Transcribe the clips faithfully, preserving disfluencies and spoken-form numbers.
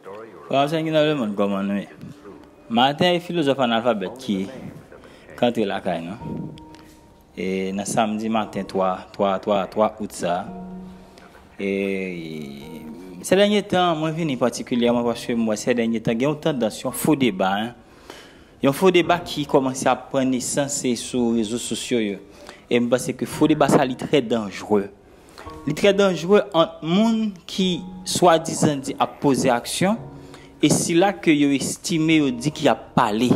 Frè m, sè m ki nan lemonn, kòman nou ye? Maten, e filozòf analfabèt ki, ki antre lakay nou. E nan samdi maten twa, twa, twa, twa out sa. E sè dènye tan, mwen vini patikilyèman paske m wè sè dènye tan gen yon tandans, yon fo deba, en. Yon fo deba ki kòmanse ap pran nesans e sou rezo sosyo yo. E m panse ke fo deba sa li trè danjre. Li trè danjre ant moun ki swadizan di ap poze aksyon e sila ke yo estime yo di ki ap pale.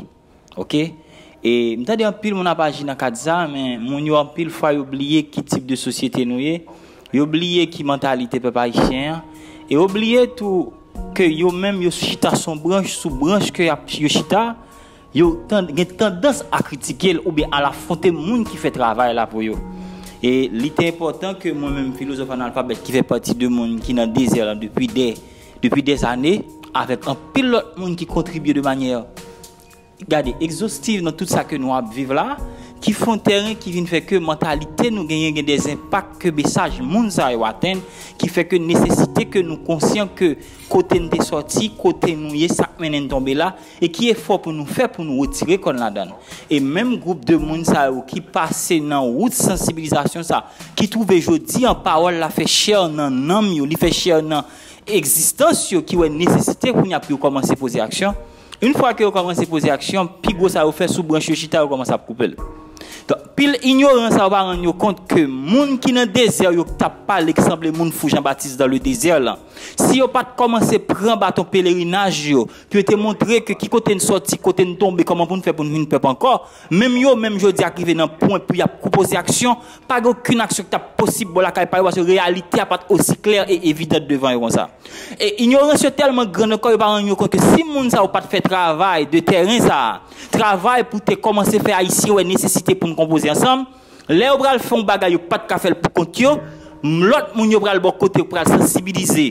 Oke? E m tande anpil moun ap aji nan kad sa, men moun yo anpil fwa yo bliye ki tip de sosyete nou ye, yo bliye ki mantalite pèp ayisyen an, e yo bliye tou ke yo menm yo chita sou branch, sou branch ke y ap, yo chita, yo tan-, gen tandans a kritike l oubyen al afwonte moun ki fè travay la pou yo. E li te enpòtan ke mwen menm, filozòf analfabèt ki fè pati de moun ki nan dezè la depi dè, depi dè zane, avèk anpil lòt moun ki kontribye de manyè, gade, egzostiv nan tout sa ke nou ap viv la, ki fon tèren ki vin fè ke mantalite nou genyen gen dè enpak ke mesaj moun sa yo atenn, ki fè ke nesesite ke nou konsyan ke kote n te sòti, kote nou ye, sa k mennen n tonbe la, e ki efò pou nou fè pou nou retire kò n ladan l. E menm gwoup de moun sa yo ki pase nan wout sansibilizasyon sa, ki twouve jodi an pawòl la fè chè nan nanm yo, li fè chè nan egzistans yo, ki wè nesesite kounye a pou yo kòmanse poze aksyon. Yon fwa ke yo kòmanse poze aksyon, pi gwo sa yo fè sou branch yo chita, yo kòmanse ap koupe l. Donk, pil inyoran sa yo pa rann yo kont ke moun ki nan dezè yo k t ap pale, ki sanble moun fou Jan Batis dans le désert lan, si yo pa t kòmanse pran baton pelerinaj yo, pou yo te montre ke ki kote n sòti, kote n tonbe, kòman pou n fè pou n vin pèp ankò, menm yo menm jodi a k rive nan pwen pou y ap poze aksyon, pa gen okenn aksyon ki t ap posib bò lakay pa yo, paske reyalite a pa t osi klè e evidan devan yo konsa. E inyorans yo tèlman grann ankò, yo pa rann yo kont ke si moun sa yo pa t fè travay de tèren sa a, travay pou te kòmanse fè Ayisyen wè nesesite pou n konpoze ansanm, lè yo pral fè yon bagay, yo pa t ka fè l pou kont yo, lòt moun yo pral bò kote, yo pral sansibilize,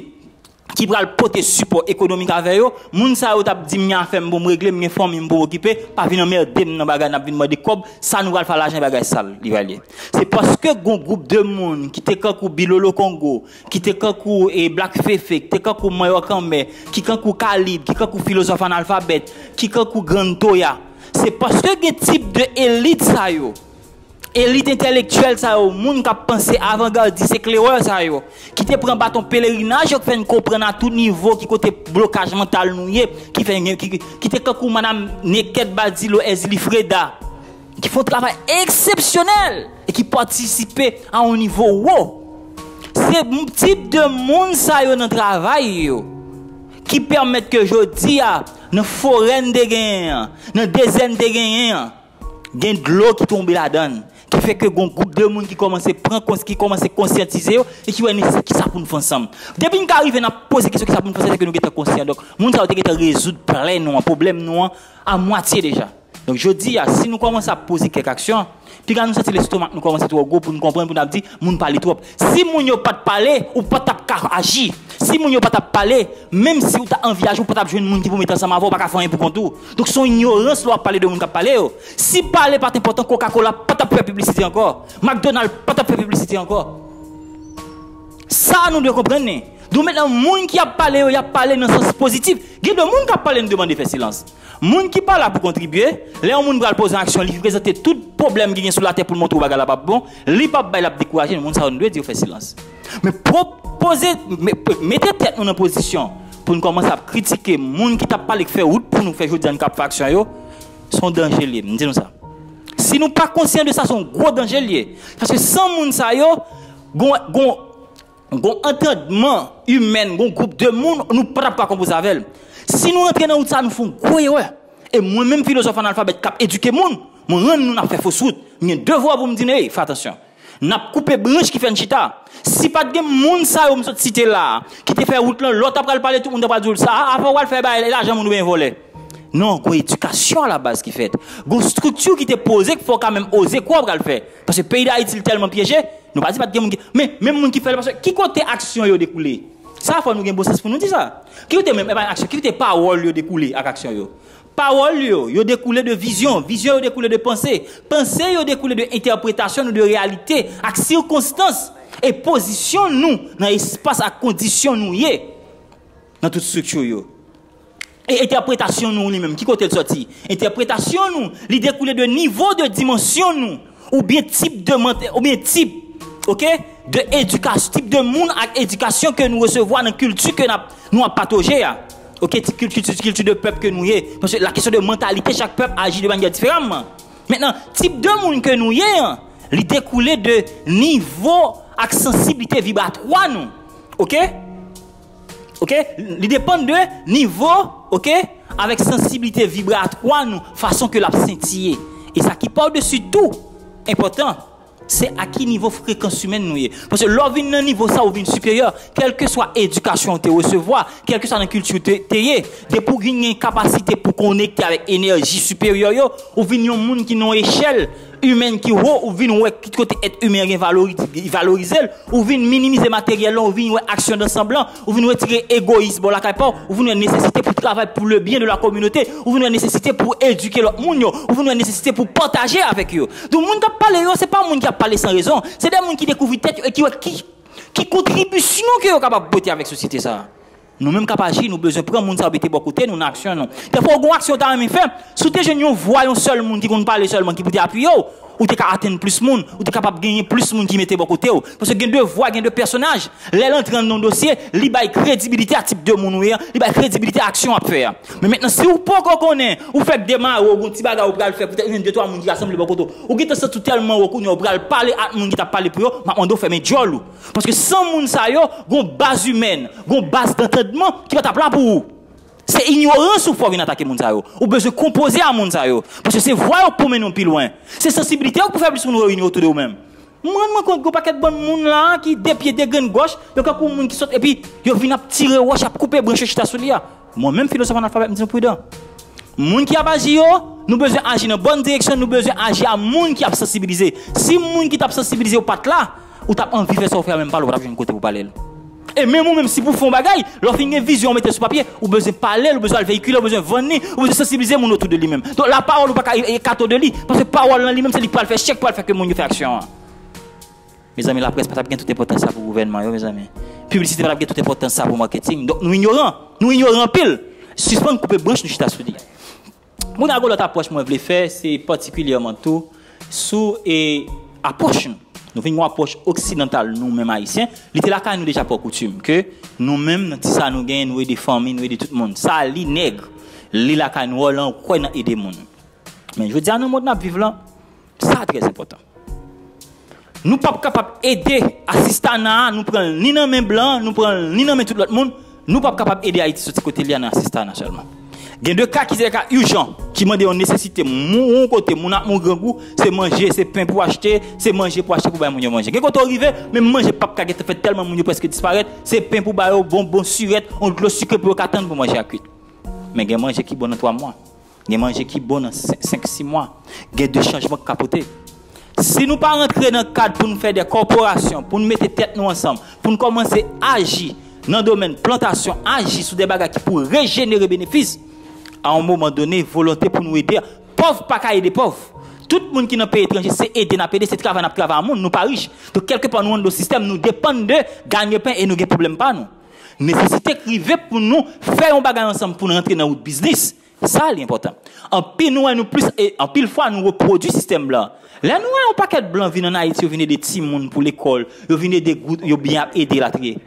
ki pral pote sipò ekonomik avè yo, moun sa yo t ap di m gen afè m pou m regle, m gen fanmi m pou m okipe, pa vin anmède m nan bagay n ap vin mande kòb, sa nou pral fè lajan bagay sal li pral ye. Se paske gon gwoup de moun ki te kankou Bilolo Kongo, ki te kankou e Black Fefe, ki te kankou Manyo Kanmè, ki kankou Kalib, ki kankou filozòf analfabèt, ki kankou Grann Toya. Se paske gen tip de elit sa yo, elit entèlektyèl sa yo, moun k ap panse avangadis, eklerè sa yo, ki te pran baton pelerinaj yo, k fè n konprann a tout nivo ki kote blokaj mantal nou ye, ki fè, ki, ki te kankou madanm Nekèt Badilo Èzili Freda, ki fè yon travay eksepsyonèl e ki patisipe a yon nivo wo. Se m-, tip de moun sa yo nan travay yo ki pèmèt ke jodi a, nan forè n te genyen an, nan dezè n te genyen an, gen dlo ki tonbe ladan l, ki fè ke gon gwoup de moun ki kòmanse pran kons-, ki kòmanse konsyantize yo e ki wè nesesite kisa pou n fè ansanm. Depi n ka rive n ap poze kesyon kisa pou n fè ansanm, se ke nou gentan konsyan. Donk, moun sa yo te gentan rezoud plè nou an, pwoblèm nou an, a mwatye deja. Donk, jodi a, si nou kòmanse ap poze kèk aksyon, piga nou santi lestomak nou kòmanse twò gwo pou n konprann, pou n ap di, moun pale twòp. Si moun yo pa t pale, ou pa t ap ka aji. Si moun yo pa t ap pale, menm si w ta anvi aji, ou pa t ap jwenn moun ki pou mete ansanm avè w, ou pa ka fè anyen pou kont ou. Donk, se yon inyorans lè w ap pale de moun k ap pale yo. Si pale pa t enpòtan, Coca-Cola pa t ap fè piblisite ankò. McDonald pa t ap fè piblisite ankò. Sa nou dwe konprann li. Donk, mentnan, moun ki ap pale yo, y ap pale nan sans pozitif. Gen de moun k ap pale, nou demande fè silans. Moun ki pa la pou kontribye, lè yon moun pral poze yon aksyon, li prezante tout pwoblèm ki gen sou latè pou l montre w bagay la p ap bon, li p ap bay, l ap dekouraje, moun sa yo nou dwe di yo fè silans. Men pwopoze, me-, mete tèt nou nan pozisyon pou n kòmanse ap kritike moun ki t ap pale, k fè wout pou nou, fè jodi a n ka ap fè aksyon yo, se yon danje l ye, m di nou sa. Si nou pa konsyan de sa, se yon gwo danje l ye. Paske san moun sa yo, gon, gon, gon antandman imèn, gon gwoup de moun, nou pa t ap ka konpoze avè l. Si nou rantre nan wout sa, nou fè yon gwo erè. E mwen menm, filozòf analfabèt k ap edike moun, mwen rann nou n ap fè fos wout. M gen devwa pou m di nou, ey, fè atansyon. N ap koupe branch ki fè n chita. Si pa t gen moun sa yo m sot site la a, ki te fè wout lan, lè w ta pral pale, tout moun ta pral di w sa, a, avan w al fè bay lajan moun oubyen vòlè. Non, gon edikasyon alabaz ki fèt. Gon estrikti ki te poze k fè w ka menm oze kwè w pral fè. Paske peyi Dayiti, li tèlman pyeje, nou pa di pa t gen moun ki, men, menm moun ki fè l, paske ki kote aksyon yo dekoule? Sa fò nou gen bon sans pou nou di sa. Ki kote menm, e pa aksyon, ki kote pawòl yo dekoule ak aksyon yo? Pawòl yo, yo dekoule de vizyon, vizyon yo dekoule de panse, panse yo dekoule de entèpretasyon nou de reyalite ak sikonstans e pozisyon nou nan espas ak kondisyon nou ye nan tout estrikti yo. E entèpretasyon nou li menm, ki kote l sòti? Entèpretasyon nou, li dekoule de nivo de dimansyon nou, oubyen tip de mant-, oubyen tip, oke, de edikasyon, tip de moun ak edikasyon ke nou resevwa nan kilti ke n ap, nou ap pataje a. Oke, ti kilti, kilti, kilti de pèp ke nou ye. Paske la kesyon de mantalite, chak pèp aji de manyè diferaman. Mentnan, tip de moun ke nou ye an, li dekoule de nivo ak sansiblite vibratwa nou. Oke? Oke? Li depann de nivo, oke? Avèk sansiblite vibratwa nou, fason ke l ap sentiye. E sa ki pa desi tou enpòtan, se a ki nivo frekans imèn nou ye. Paske lè w vin nan nivo sa, ou vin siperyè, kèlkeswa edikasyon ou te resevwa, kèlkeswa nan kilti ou te, te ye, depi w vin gen kapasite pou konekte avèk enèji siperyè yo, ou vin yon moun ki nan yon echèl imèn ki wo, ou vin wè ki kote èt imen an gen valori-, valorize l, ou vin minimize materyèl lan, ou vin wè aksyon dansanm lan, ou vin retire egoyis bò lakay pa w, ou vin wè nesesite pou travay pou le byen de la kominote, ou vin wè nesesite pou edike lòt moun yo, ou vin wè nesesite pou pataje avèk yo. Donk, moun k ap pale yo, se pa moun ki ap pale san rezon, se de moun ki dekouvri tèt yo e ki wè ki, ki kontribisyon ke yo kapab pote avèk sosyete sa a. Nou menm k ap aji, nou bezwen pran moun sa yo mete bò kote nou nan aksyon nou. Dèfwa, ou gen yon aksyon ou ta renmen fè, si w te jwenn yon vwa yon sèl moun ki konn pale sèlman, ki pou te apiye w, ou te ka atenn plis moun, ou te kapab genyen plis moun ki mete bò kote w. Paske gen de vwa, gen de pèsonaj. Lè l antre nan yon dosye, li bay kredibilite a tip de moun ou ye a, li bay kredibilite a aksyon w ap fè a. Men mentnan, si w poko konnen, ou fèk demare, ou gen yon ti bagay ou pral fè, poutèt ou jwenn de twa moun ki rasanble bò kote w, ou gentan santi w tèlman wo kounye a, ou pral pale ak moun ki t ap pale pou yo, m ap mande w fèmen djòl ou. Paske san moun sa yo, gon baz imèn, gon baz dantandman ki pa t ap la pou ou. Se inyorans ou fè w vin atake moun sa yo. Ou bezwen konpoze a moun sa yo. Paske se vwa yo k pou mennen w pi lwen. Se sansiblite yo k pou fè plis moun reyini otou de ou menm. Mwen rann mwen kont gon pakèt bann moun la a ki de pye de grenn gòch, yo kankou moun ki sot epi yo vin ap tire wòch, ap koupe branch yo chita sou li a. Mwen menm filozòf analfabèt, m di nou pridan. Moun ki ap aji yo, nou bezwen aji nan bòn direksyon, nou bezwen aji a moun ki ap sansibilize. Si moun ki t ap sansibilize yo pa t la, ou t ap anvi fè sa w fè a menm pa l, ou pa t ap jwenn kote pou pale l. E menm ou menm, si pou fè yon bagay, lè w fin gen vizyon, w mete l sou papye, ou bezwen pale l, ou bezwen al veyikile, ou bezwen vann li, ou bezwen sansibilize moun otou de li menm. Donk, lapawòl ou pa ka e-, ekate w de li, paske pawòl lan li menm, se li k pral fè chèk, pral fè ke moun yo fè aksyon an. Mezanmi, laprès pa t ap gen tout enpòtans sa pou gouvènman yo, mezanmi. Piblisite pa t ap gen tout enpòtans sa pou maketing. Donk, nou inyoran. Nou inyoran anpil. Sispann koupe branch nou chita sou li. Moun a gon lòt apwòch mwen vle fè, se patikilyèman tou sou e apwòch nou. Nou vin yon apwòch oksidantal nou menm Ayisyen. Li te lakay nou deja pa koutim ke nou menm, nan ti sa nou genyen, nou ede fanmi, nou ede tout moun. Sa li nèg, li lakay nou, wòl lan, ou kwè nan ede moun. Men jodi a, nan mond n ap viv lan, sa trè enpòtan. Nou p ap kapab ede asistana a, nou pran l ni nan men blan, nou pran l ni nan men tout lòt moun, nou p ap kapab ede Ayiti soti kote li a nan asistana sèlman. Gen de ka ki se de ka ijan, ki mande yon nesesite. Moun yon kote, moun ap mouri grangou, se manje, se pen pou achte, se manje pou achte pou bay moun yo manje. Gen kote w rive, menm manje p ap ka gentan fèt tèlman moun yo prèske disparèt, se pen pou ba yo, bonbon, sirèt, yon dlo sikre pou yo ka tann pou manje a kwit. Men gen manje ki bon nan twa mwa. Gen manje ki bon nan senk, sis mwa. Gen de chanjman k ka pote. Si nou pa rantre nan kad pou n fè de kòporasyon, pou n mete tèt nou ansanm, pou n kòmanse aji nan domèn plantasyon, aji sou de bagay ki pou rejenere benefis, a yon moman done, volonte pou nou ede. Pòv pa ka ede pòv. Tout moun ki nan peyi etranje, se ede n ap ede, se travay n ap travay a moun, nou pa rich. Donk, kèlkepa nou anndan sistèm, nou depann de ganyepen e nou gen pwoblèm pa nou. Nesesite k rive pou nou fè yon bagay ansanm pou n rantre nan wout biznis. Sa li enpòtan. Anpil nou wè nou plis, e anpil fwa nou repwodui sistèm blan. Lè nou wè yon pakèt blan vin ann Ayiti, yo vin ede timoun pou lekòl, yo vin ede gout, yo byen ap ede latriye.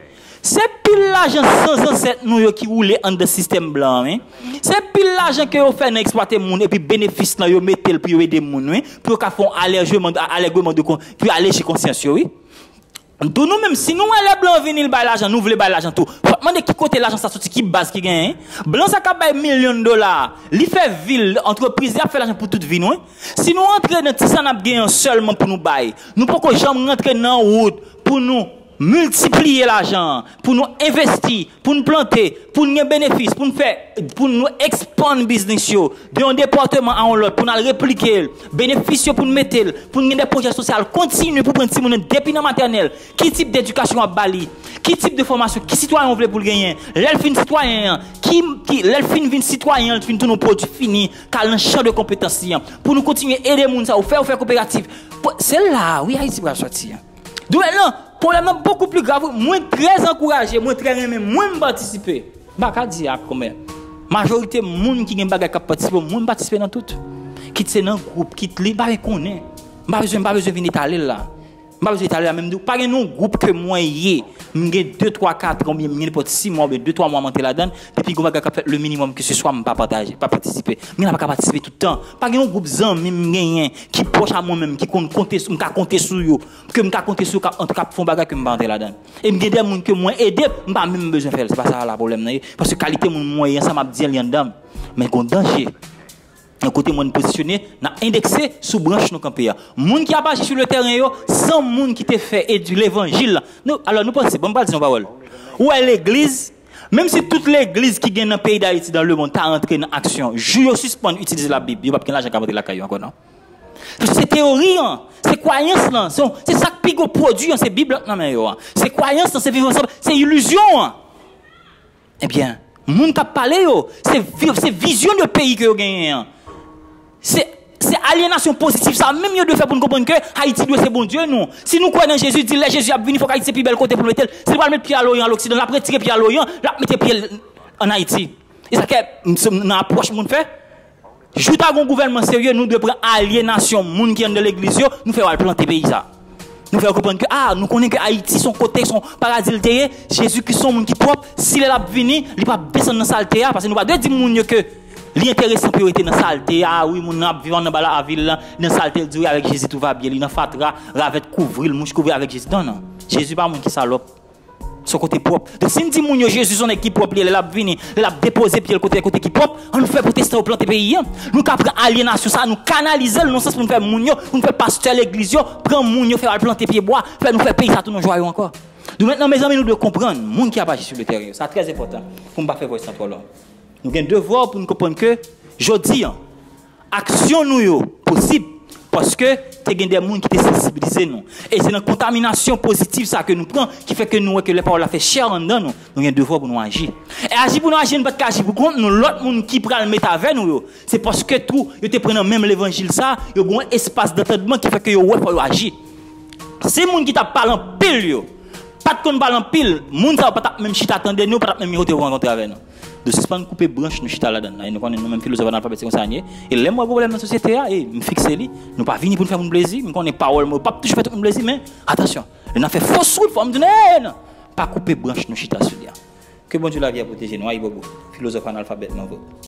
Se pil lajan san zansèt nou yo ki woule anndan sistèm blan an, wi. Se pil lajan ke yo fè nan eksplwate moun, epi benefis lan yo mete l pou yo ede moun, wi. Pou yo ka fè yon alèjeman, alègreman de kon-, pou yo aleje konsyans yo, wi. Tou nou menm, si nou wè lè blan vini, l bay lajan, nou vle bay lajan tou. Fòk mande ki kote lajan sa soti, ki baz ki genyen. Blan sa k ap bay milyon dola, li fè vil, antrepriz, li ap fè lajan pou tout vi nou, wi. Si nou antre nan ti sa n ap genyen an sèlman pou nou bay, nou poko janm rantre nan wout pou nou miltipliye lajan an, pou nou envesti, pou n plante, pou n gen benefis, pou n fè, pou nou ekspann biznis yo de yon depatman a yon lòt, pou n al replike l, benefis yo pou n mete l, pou n gen de pwojè sosyal kontini pou pran timoun nan depi nan matènèl, ki tip dedikasyon w ap ba li, ki tip de fòmasyon, ki sitwayen w vle pou l genyen, lè l fin sitwayen an, ki, ki, lè l fin vin sitwayen an, l fin tounen yon pwodui fini, k al nan chan de konpetans li an, pou nou kontinye ede moun sa yo, fè yo fè koperativ. Se la, wi, Ayiti pral sòti an. Donk mentnan, pwoblèm nan bokou pli grav, wi. Mwen trè ankouraje, mwen trè renmen, mwen m patisipe. M pa ka di a konbyen. Majorite moun ki gen bagay k ap patisipe, mwen m patisipe nan tout. Kit se nan gwoup, kit li, m pa gen konnen. M pa bezwen, m pa bezwen vin etale l la. M pa bezwen etale l la, men m di w, pa gen yon gwoup ke mwen ye, m gen de, twa, kat an, oubyen m gen nenpòt sis mwa, oubyen de, twa mwa m antre ladan l, depi gon bagay k ap fèt, le minimum ke se swa m pa pataje, pa patisipe. M gen la pa ka patisipe tout tan. Pa gen yon gwoup zanmi m genyen, ki pwòch a mwen menm, ki konn konte sou, m ka konte sou yo, ke m ka konte sou yo k ap antre, k ap fè yon bagay ke m pa antre ladan l. E m gen de moun ke mwen ede, m pa menm bezwen fè l. Se pa sa la pwoblèm nan ye. Paske kalite moun mwen ye an, sa m ap di an, li anndan m. Men gon danje. Nan kote mwen pozisyone, n a endekse sou branch nou kanpe a. Moun ki ap aji sou le tèren yo, se moun ki te fè edi levanjil la. Nou, alò, nou panse, bon, m pral di yon pawòl. Ou wè legliz, menm si tout legliz ki gen nan peyi Dayiti, dans le monde, ta rantre nan aksyon, jou yo sispann itilize Labib, yo p ap gen lajan k ap rantre lakay yo ankò, non. Paske se teyori an, se kwayans lan, se, se sa k pi gwo pwodui an, se Bib la k nan men yo an. Se kwayans lan, se viv ansanm, se ilizyon an. Ebyen, moun k ap pale yo, se vi-, se vizyon de peyi ke yo genyen an. Se, se alyenasyon pozitif sa menm yo dwe fè pou n konprann ke Ayiti dwe se Bondye nou. Si nou kwè nan Jezi, di lè Jezi ap vini, fòk Ayiti se pi bèl kote pou l mete l. Si l pral met pye a Loryan, a Loksidan, l ap retire pye a Loryan, l ap mete pye l ann Ayiti. E sa k fè, m, se, nan apwòch moun fè, jou ta gon gouvènman serye, nou dwe pran alyenasyon moun ki anndan legliz yo, nou fè yo al plante peyi sa. Nou fè yo konprann ke, a, nou konnen ke Ayiti se yon kote, se yon paradi l te ye. Jezi Kris se yon moun ki pwòp. Si lè l ap vini, li p ap desann nan salte a, paske nou pa dwe di moun yo ke li enteresan pou yo rete nan salte a. Wi, moun nan ap viv anndan ba lavil lan, nan salte, l di, wi, avèk Jezi tout va byen. Li nan fatra, ravèt kouvri l, mouch kouvri avèk Jezi. Non, non. Jezi pa moun ki salòp. Se yon kote pwòp. Donk, si n di moun yo Jezi se yon nèg ki pwòp li ye, lè l ap vini, lè l ap depoze pye l kote, kote ki pwòp, ann fè pwotestan yo plante peyi a. Nou ka pran alyenasyon sa, nou kanalize l nan sans pou n fè moun yo, pou n fè pastè legliz yo, pran moun yo, fè yo al plante pye bwa, fè nou fè peyi sa tounen yon jwayo ankò. Donk mentnan, mezanmi, nou dwe konprann, moun ki ap aji sou le tèren yo, sa trè enpòtan, pou m pa fè vòy sa twò long. Nou gen devwa pou n konprann ke, jodi a, aksyon nou yo posib paske te gen de moun ki te sansibilize nou. E se nan kontaminasyon pozitif sa ke nou pran ki fè ke nou wè ke lè pawòl la fè chè anndan nou, nou gen devwa pou nou aji. E aji pou nou aji, nou pa t ka aji pou kont nou, lòt moun ki pral met avè nou yo, se paske tou yo te pran nan menm levanjil sa, yo gen yon espas dantandman ki fè ke yo wè fò yo aji. Si moun ki t ap pale anpil yo pa t konn pale anpil, moun sa yo pa t ap menm chita tande nou, pa t ap menm kote yo rankontre avè nou. Nou sispann koupe branch nou chita ladan l la. E nou konnen nou menm filozòf analfabet se konsa n ye. E lè m wè pwoblèm nan sosyete a, e m fikse li. Nou pa vini pou n fè moun plezi. M konnen pawòl mwen yo p ap toujou fè tout moun plezi, men atansyon. Lè n ap fè fos wout, fò m di nou, e non. Pa koupe branch nou chita sou li a. Ke Bondye lavi a pwoteje nou. Ayibobo. Filozòf analfabet nan vre.